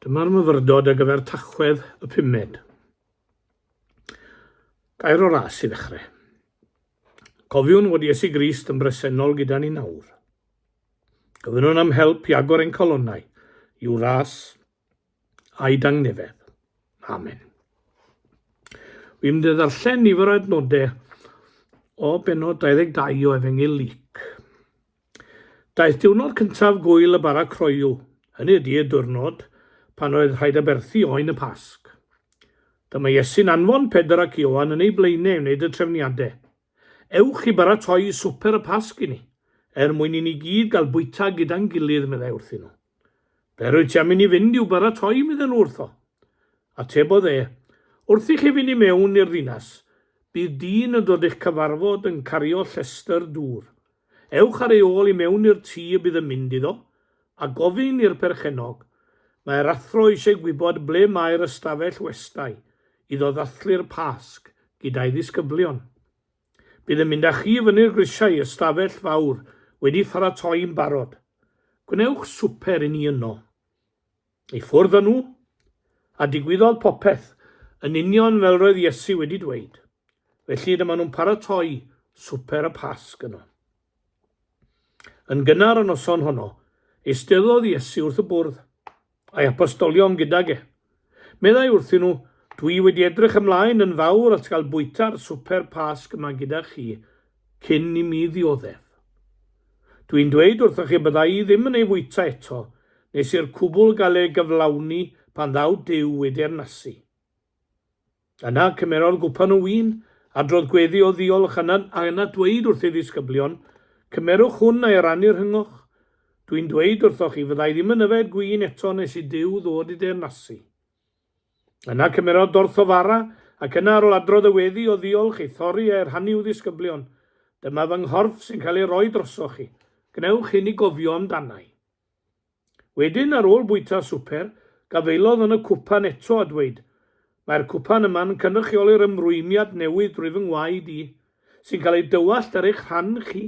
Dyma'r myfyrdod ar gyfer Tachwedd y pumed. Gair o ras i ddechrau. Cofiwn fod Iesu Grist yn bresennol gyda ni nawr. Gofynnwn am help i agor ein calonnau i'w ras a'i dangnefedd. Amen. Wi'n mynd i ddarllen nifer o adnodau o benod 22 o Efengyl Luc. Daeth diwrnod cyntaf gŵyl y bara croyw, hynny ydy y diwrnod pan oedd rhaid aberthu oen y Pasg. Dyma Iesu'n anfon Pedr ac Ioan yn eu blaenau i wneud y trefniadau. Ewch i baratoi swper y Pasg i ni, er mwyn i ni gyd gael bwyta gyda'n gilydd, meddai wrthyn nhw. Be rwyt ti am i ni fynd i'w baratoi, medden nhw wrtho. Atebodd e, Wrth i chi fynd i mewn i'r ddinas, bydd dyn yn dod i'ch cyfarfod yn cario llestr dŵr. Ewch ar ei ôl i mewn i'r tŷ y bydd yn mynd iddo, a gofyn i'r perchennog, 'Mae'r athro eisiau gwybod ble mae'r ystafell westai iddo ddathlu'r Pasg gyda'i ddisgyblion. Bydd yn mynd â chi i fyny'r grisiau i ystafell fawr wedi pharatoi'n barod. Gwnewch swper i ni yno. I ffwrdd â nhw, a digwyddodd popeth yn union fel roedd Iesu wedi dweud. Felly dyma nhw'n paratoi swper y Pasg yno. Yn gynnar y noson honno, eisteddodd Iesu wrth y bwrdd, a'i apostolion gydag e. Meddai wrthyn nhw, Dwi wedi edrych ymlaen yn fawr at gael bwyta'r swper Pasg yma gyda chi cyn i mi ddioddef. Dwi'n dweud wrthoch chi bydda i ddim yn ei fwyta eto nes i'r cwbl gael ei gyflawni pan ddaw Duw i deyrnasu. Yna cymerodd gwpan o win, adrodd gweddi o ddiolch, yna, a yna dweud wrth ei ddisgyblion, Cymerwch hwn a'i rannu rhyngoch. Dwi'n dweud wrthoch chi, fydda i ddim yn yfed gwin eto nes i Duw ddod i deyrnasu. Yna cymerodd dorth o fara, ac yna ar ôl adrodd y weddi o ddiolch, ei thorri a'i rhannu i'w ddisgyblion, Dyma fy nghorff sy'n cael ei roi drosoch chi. Gwnewch hyn i gofio amdana i. Wedyn, ar ôl bwyta swper, gafaelodd yn y cwpan eto a dweud, Mae'r cwpan yma'n cynrychioli'r ymrwymiad newydd drwy fy ngwaed i, sy'n cael ei dywallt ar eich rhan chi.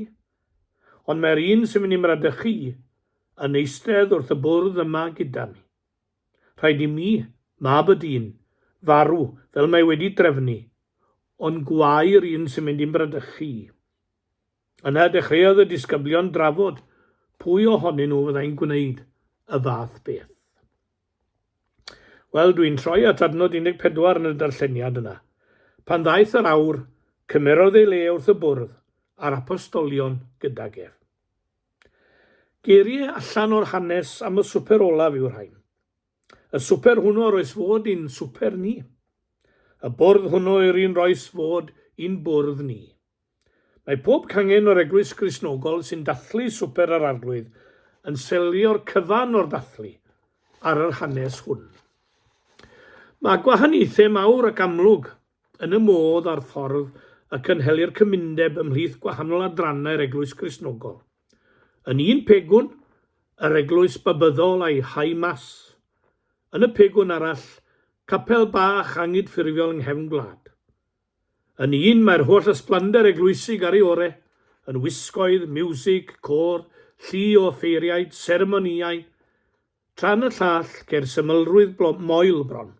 Ond mae'r un sy'n mynd i'm mradychu i yn eistedd wrth y bwrdd yma gyda mi. Rhaid i mi, mab y dyn, farw fel mae wedi drefnu, ond gwae'r un sy'n mynd i'm bradychu i. Yna dechreuodd y disgyblion drafod pwy ohonyn nhw fyddai'n gwneud y fath beth. Wel, dwi'n troi at adnod 14 yn y darlleniad yna. Pan ddaeth yr awr, cymerodd ei le wrth y bwrdd, a'r apostolion gydag ef. Geiriau allan o'r hanes am y swper olaf yw'r rhain. Y swper hwnnw a roes fod i'n swper ni. Y bwrdd hwnnw yw'r un roes fod i'n bwrdd ni. Mae pob cangen o'r Eglwys Gristnogol sy'n dathlu Swper yr Arglwydd yn selio'r cyfan o'r dathlu ar yr hanes hwn. Mae gwahaniaethau mawr ac amlwg yn y modd a'r ffordd y cynhelir cymundeb ymhlith gwahanol adrannau'r Eglwys Gristnogol. Yn un pegwn, yr Eglwys Babyddol a'i High Mass. Yn y pegwn arall, capel bach angydffurfiol yng nghefn gwlad. Yn un, mae'r holl ysblander eglwysig ar ei ore, yn wisgoedd, miwsig, côr, llu o offeiriaid, seremonïau, Tra yn y llall, ceir symlrwydd moel bron,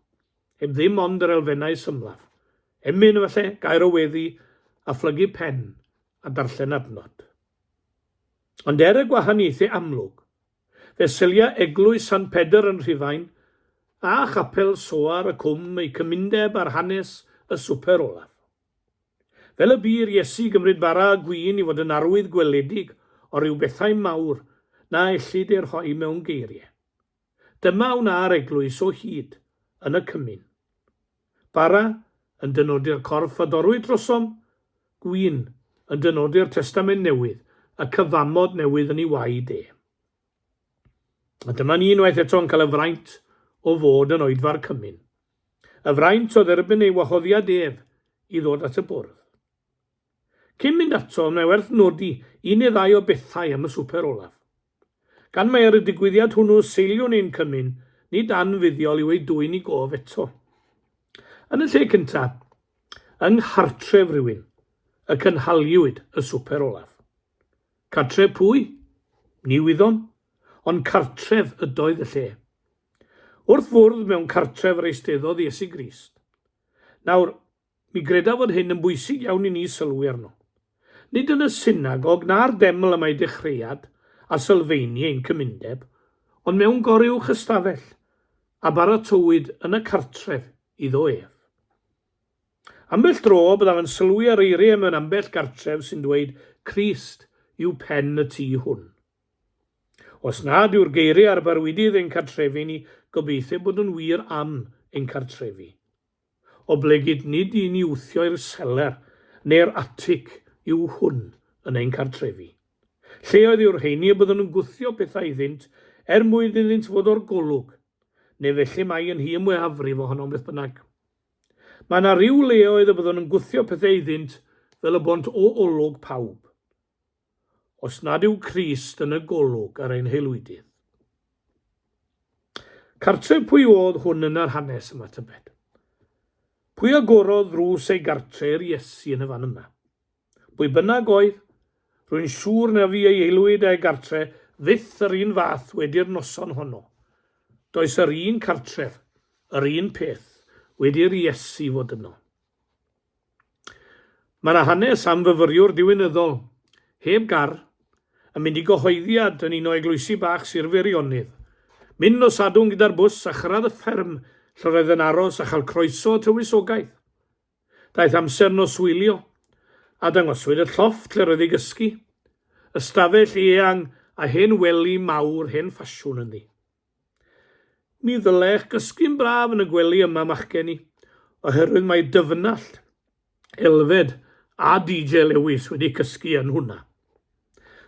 heb ddim ond yr elfennau symlaf. Emyn, efallai, gair o weddi, a phlygu pen, a darllen adnod. Ond er y gwahaniaethau amlwg, fe selia Eglwys Sant Pedr yn Rhufain a Chapel Soar y Cwm eu cymundeb ar hanes y Swper Olaf. Fel y bu i'r Iesu gymryd bara a gwin i fod yn arwydd gweledig o ryw bethau mawr na ellid eu rhoi mewn geiriau. Dyma wna'r eglwys o hyd yn y cymun. Bara yn dynodi'r corff a dorrwyd drosom, gwin yn dynodi'r Testament Newydd, y cyfamod newydd yn ei waed e. A dyma ni unwaith eto'n cael y fraint o fod yn oedfa'r cymun. Y fraint o dderbyn ei wahoddiad ef i ddod at y bwrdd. Cyn mynd ato, mae werth nodi un neu ddau o bethau am y swper olaf. Gan mai ar y digwyddiad hwnnw seiliwn ein cymun, nid anfuddiol yw ei dwyn i gof eto. Yn y lle cyntaf, yng nghartref rhywun, y cynhaliwyd y swper olaf. Cartref pwy? Ni wyddom, ond cartref ydoedd y lle. Wrth fwrdd mewn cartref yr eisteddodd Iesu Grist. Nawr, mi gredaf fod hyn yn bwysig iawn i ni sylwi arno. Nid yn y synagog na'r deml y mae dechreuad a sylfeini ein cymundeb, ond mewn goruwch ystafell, a baratowyd yn y cartref iddo ef. Ambell dro, byddaf yn sylwi ar eiriau mewn ambell gartref sy'n dweud Crist yw pen y tŷ hwn. Os nad yw'r geiriau ar barwydydd ein cartrefi ni, gobeithio bod yn wir am ein cartrefi. Oblegid nid un i wthio i'r seler neu'r atig yw hwn yn ein cartrefi. Lleoedd yw'r rheini y byddwn yn gwthio pethau iddynt er mwyn iddynt fod o'r golwg, neu felly mae yn nhŷ y mwyafrif ohonom beth bynnag. Mae yna ryw leoedd y byddwn yn gwthio pethau iddynt fel y bont o olwg pawb. os nad yw Crist yn y golwg ar ein haelwydydd. Cartref pwy oedd hwn yn yr hanes yma, tybed? Pwy agorodd ddrws ei gartre i'r Iesu yn y fan yma? Pwy bynnag oedd, rwy'n siŵr na fu ei aelwyd a'i gartre fyth yr un fath wedi'r noson honno. Does yr un cartref, yr un peth, wedi'r Iesu fod yno. Mae 'na hanes am fyfyriwr diwinyddol, heb gar, yn mynd i gyhoeddiad yn un o eglwysi bach Sir Feirionnydd. Mynd nos Sadwrn gyda'r bws a chyrraedd y fferm lle'r oedd yn aros a chael croeso y tywysogaeth. Daeth amser noswylio, a dangoswyd y llofft lle'r oedd i gysgu, ystafell eang a hen wely mawr hen ffasiwn ynddi. Mi ddylech gysgu'n braf yn y gwely yma, machgen i, oherwydd mae Dyfnallt, Elfed a DJ Lewis wedi cysgu yn hwnna.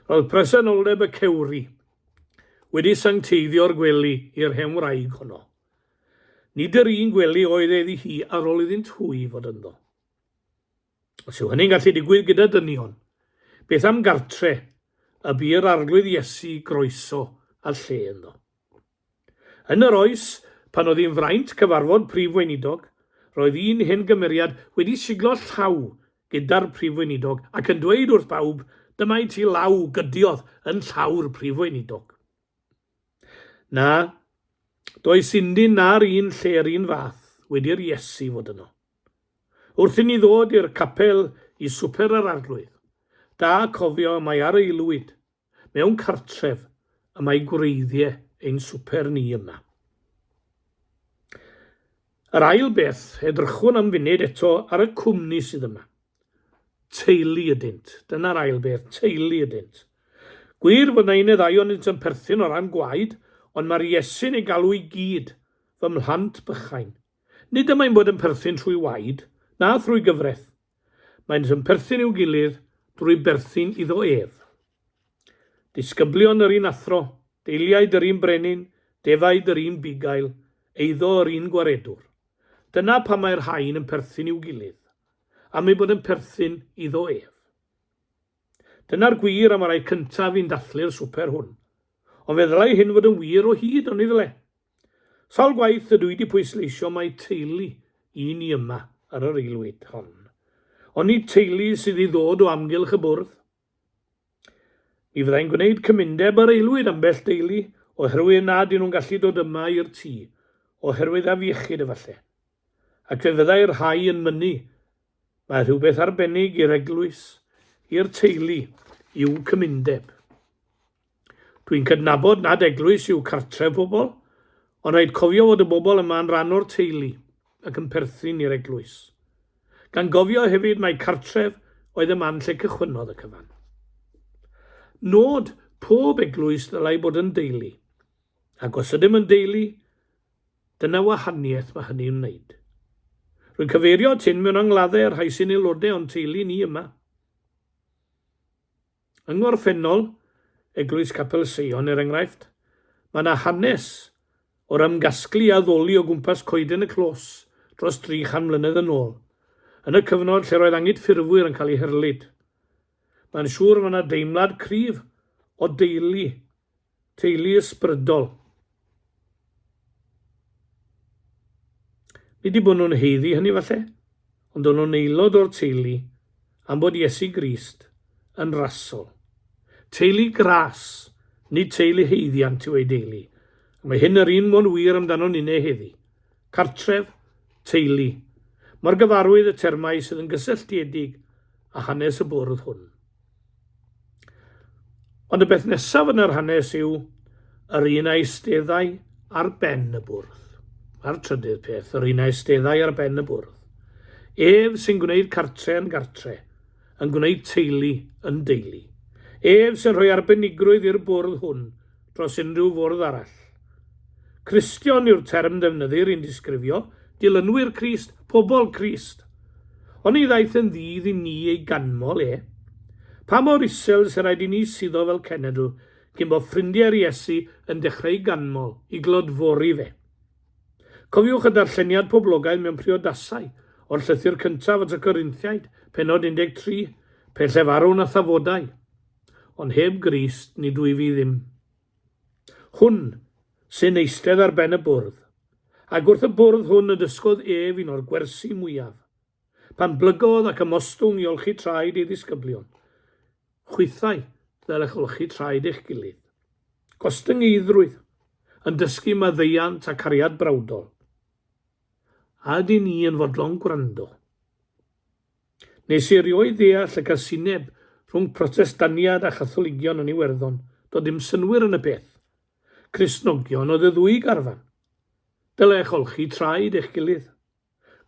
Roedd presenoldeb y cewri wedi sancteiddio'r gwely i'r hen wraig honno. Nid yr un gwely oedd iddi hi ar ôl iddynt hwy fod ynddo. Os yw hynny'n gallu digwydd gyda dynion, beth am gartre y bu'r Arglwydd Iesu groeso a lle ynddo? Yn yr oes pan oedd hi'n fraint cyfarfod Prif Weinidog, roedd un hen gymeriad wedi siglo llaw gyda'r Prif Weinidog ac yn dweud wrth bawb, Dyma i ti law gydiodd yn llaw'r Prif Weinidog. Na, does undyn na'r un lle'r un fath wedi'r Iesu fod yno. Wrth i ni ddod i'r capel i swper yr Arglwydd, da cofio mai ar aelwyd, mewn cartref, y mae gwreiddie ein swper ni yma. Yr ail beth, edrychwn am funud eto ar y cwmni sydd yma. Teulu ydynt. Dyna'r ail beth, teulu ydynt. Gwir fod na un neu ddau ohonynt yn perthyn o ran gwaed, ond mae'r Iesu'n eu galw i gyd, fy mhlant bychain. Nid y mae'n bod yn perthyn trwy waed, na thrwy gyfraith. Maent yn perthyn i'w gilydd drwy berthyn iddo ef. Disgyblion yr un athro, deiliaid yr un brenin, defaid yr un bugail, eiddo yr un gwaredwr. Dyna pam mae'r rhain yn perthyn i'w gilydd, am eu bod yn perthyn iddo ef. Dyna'r gwir am y rhai cyntaf i'n dathlu'r swper hwn. Ond fe ddylai hyn fod yn wir o hyd, oni ddyle? Sawl gwaith ydw i 'di pwysleisio mai teulu i ni yma ar yr aelwyd hon. Ond nid teulu sydd i ddod o amgylch y bwrdd. Mi fyddai'n gwneud cymundeb ar aelwyd ambell deulu oherwydd nad y'n nhw'n gallu dod yma i'r tŷ, oherwydd afiechyd efalle. Ac fe fyddai'r rhai yn mynnu Mae rhywbeth arbennig i'r eglwys, i'r teulu, i'w cymundeb. Dwi'n cydnabod nad eglwys yw cartref pobl, ond rhaid cofio fod y bobl yma yn rhan o'r teulu ac yn perthyn i'r eglwys. Gan gofio hefyd mai cartref oedd y man lle cychwynnodd y cyfan. Nod pob eglwys ddylai bod yn deulu, ac os ydym yn deulu, Dyna wahaniaeth mae hynny'n wneud. Rwy'n cyfeirio at hyn mewn angladdau y rhai sy'n aelodau o'n teulu ni yma. Yng ngorffennol, Eglwys Capel Seion er enghraifft, mae yna hanes o'r ymgasglu a addoli o gwmpas coeden y clos dros dri chan mlynedd yn ôl, yn y cyfnod lle roedd angydffurfwyr yn cael eu herlid. Mae'n siŵr fod yna deimlad cryf o deulu Teulu ysbrydol. Nid eu bod nhw'n haeddu hynny falle, ond o'n nhw'n aelod o'r teulu am bod Iesu Grist yn rasol. Teulu gras, nid teulu haeddiant yw ei deulu, A mae hyn yr un mor wir amdano ninne heddi. Cartref, teulu. Mor gyfarwydd y termau sydd yn gysylltiedig â hanes y bwrdd hwn. Ond y beth nesaf yn yr hanes yw yr un a eisteddai ar ben y bwrdd. A'r trydydd peth, yr un a eisteddai ar ben y bwrdd. Ef sy'n gwneud cartre yn gartre, yn gwneud teulu yn deulu. Ef sy'n rhoi arbenigrwydd i'r bwrdd hwn dros unrhyw fwrdd arall. Cristion yw'r term ddefnyddir i'n disgrifio, dilynwyr Crist, pobl Crist. Oni ddaeth yn ddydd i ni ei ganmol e? Pa mor isel sy'n rhaid i ni suddo fel cenedl cyn bod ffrindiau'r Iesu yn dechrau ei ganmol, i glodfori fe? Cofiwch y darlleniad poblogaidd mewn priodasau o'r llythyr cyntaf at y Corinthiaid, pennod 13, pe llefarwn a thafodau. Ond heb Grist nid wyf i ddim. Hwn sy'n eistedd ar ben y bwrdd, ac wrth y bwrdd hwn y dysgodd ef un o'r gwersi mwyaf, pan blygodd ac ymostwng i olchi traed ei ddisgyblion. Chwithau ddylech olchi traed eich gilydd. Gostyngeiddrwydd, yn dysgu maddeuant a cariad brawdol. A ydyn ni yn fodlon gwrando? Nes i erioed ddeall y casineb rhwng Protestaniad a Chatholigion yn Iwerddon, doedd dim synnwyr yn y peth. Cristnogion oedd y ddwy garfan. Dylech olchi traed eich gilydd.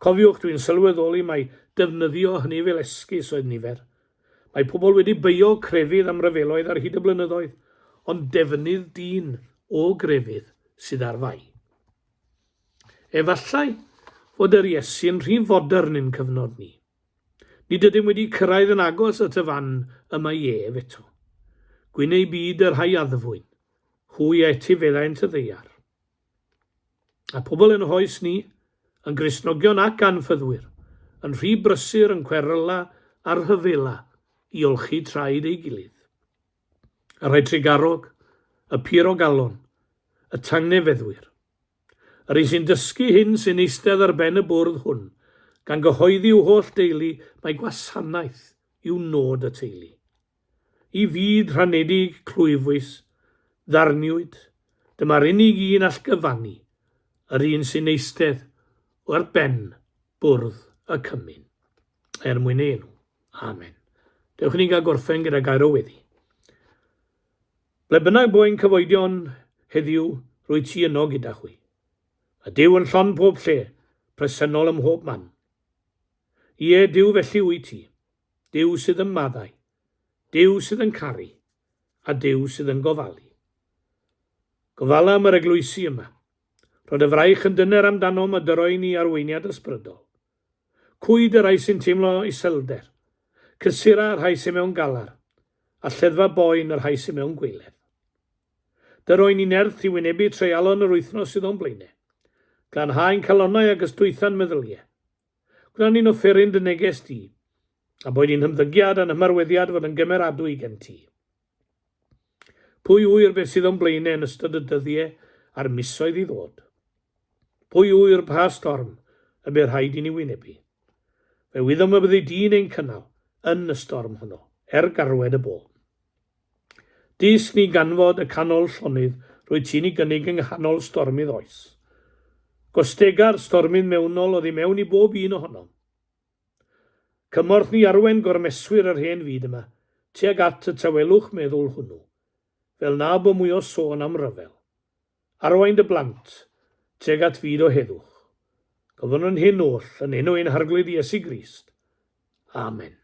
Cofiwch, dwi'n sylweddoli mai defnyddio hynny fel esgus oedd nifer. Mae pobl wedi beio crefydd am ryfeloedd ar hyd y blynyddoedd, ond defnydd dyn o grefydd sydd ar fai. Efallai fod yr Iesu'n rhy fodern i'n cyfnod ni. Nid ydym wedi cyrraedd yn agos at y fan y mae ef eto. Gwyn eu byd y rhai addfwyn, hwy a etifeddaent y ddaear. A pobl yn hoes ni, yn Gristnogion ac anffyddwyr, yn rhy brysur yn cweryla a rhyfela i olchi traed ei gilydd. Y rhai trugarog, y pur o galon, y tangnefeddwyr. Yr un sy'n dysgu hyn sy'n eistedd ar ben y bwrdd hwn, gan gyhoeddi i'w holl deulu mai gwasanaeth yw nod y teulu. I fyd rhanedig clwyfus, ddarniwyd, dyma'r unig un all gyfannu, yr un sy'n eistedd ar ben bwrdd y cymun. Er mwyn ei enw. Amen. Dewch i ni gael gorffen gyda gair o weddi. Ble bynnag bo ein cyfoedion heddiw, rwyt ti yno gyda hwy. Mae Duw yn llond pob lle, presennol ym mhob man. Ie, Duw felly wyt ti. Duw sydd yn maddau. Duw sydd yn caru. A Duw sydd yn gofalu. Gofala am yr eglwysi yma. Rho dy fraich yn dyner amdanom a dyro i ni arweiniad ysbrydol. Cwyd y rhai sy'n teimlo iselder. Cysura y rhai sy'n mewn galar, a lleddfa boen y rhai sy'n mewn gwaeledd. Dy roi ni nerth i wynebu treialon yr wythnos sydd o'n blaenau. Glanhau ein calonnau ac ystwytha'n meddyliau. Gwna ni'n offeryn dy neges di, a boed i'n hymddygiad a'n hymarweddiad fod yn gymeradwy gen ti. Pwy ŵyr beth sydd o'n blaenau yn ystod y dyddiau a'r misoedd i ddod? Pwy ŵyr pa storm y bydd rhaid i ni wynebu? Fe wyddom y byddi di'n ein cynnal yn y storm honno, er garwed y bôn. Dysg ni ganfod y canol llonydd rwyt ti'n ei gynnig yng nghanol stormydd oes. Gostega'r stormydd mewnol oddi mewn i bob un ohonom. Cymorth ni arwain gormeswyr yr hen fyd yma tuag at y tawelwch meddwl hwnnw, fel na bo mwy o sôn am ryfel. Arwain dy blant tuag at fyd o heddwch. Gofynnwn hyn oll yn enw ein Harglwydd Iesu Grist. Amen.